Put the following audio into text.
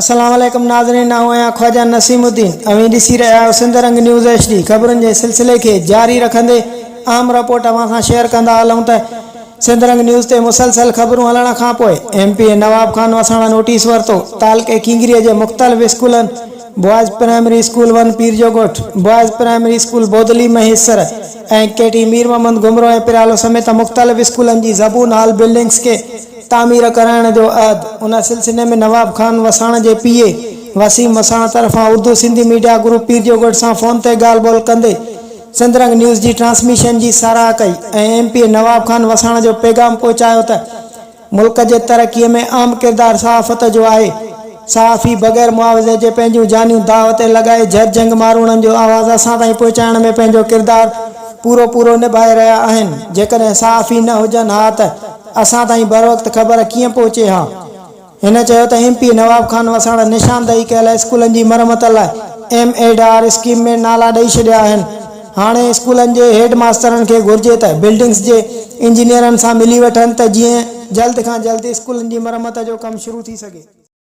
السلام عليڪم ناظرين آئون آهيان خواجه نسيم الدين اوهين ڏسي رهيا آهيو سنڌ رنگ نيوز ايڇ ڊي خبرن جي سلسلي کي جاري رکندي اهم رپورٽ اوهان سان شيئر ڪندا هلون ته سنڌ رنگ نيوز تي مسلسل خبرون هلڻ کان پوء M P A Nawab Khan Wassan notice ورتو تعلقي ڪينگري جي مختلف اسڪولن boys primary school 1 Pirjo Goth, boys primary school Bodli Mahesar ۽ K T Mir Muhammad Ghumro ۽ Piryalo سميت مختلف اسڪولن جي زبون حال بلڊنگس کي تعمير ڪرائڻ جو عهد ان سلسلي ۾ نواب خان وساڻ جي پي اي وسيم وساڻ طرفان اردو سنڌي ميڊيا گروپ پيرجو ڳوٺ سان فون تي ڳالهه ٻولهه ڪندي سنڌ رنگ نيوز جي ٽرانسميشن جي ساراهه ڪئي ۽ M P A Nawab Khan Wassan جو پيغام پهچايو ته ملڪ جي ترقي ۾ اهم ڪردار صحافت جو آهي، صحافي بغير معاوضي جي پنهنجون جانيون داء تي لڳائي جھر جھنگ ماروئڙن جو آواز اسان تائين پهچائڻ ۾ پنهنجو ڪردار پورو پورو نڀائي رهيا آهن، جيڪڏهن صحافي نه هجن ها ته اسان تائين بروقت خبر ڪيئن پهچي ها. هن چيو ته M P Nawab Khan Wassan نشاندهي ڪيل اسڪولن جي مرمت لاء ايم ايڊ آر اسڪيم ۾ نالا ڏئي ڇڏيا آهن، هاڻي اسڪولن جي هيڊ ماسترن کي گهرجي ته بلڊنگس جي انجنيئرن سان ملي وٺن ته جيئن جلد کان جلد اسڪولن جي مرمت جو ڪم شروع ٿي سگهي.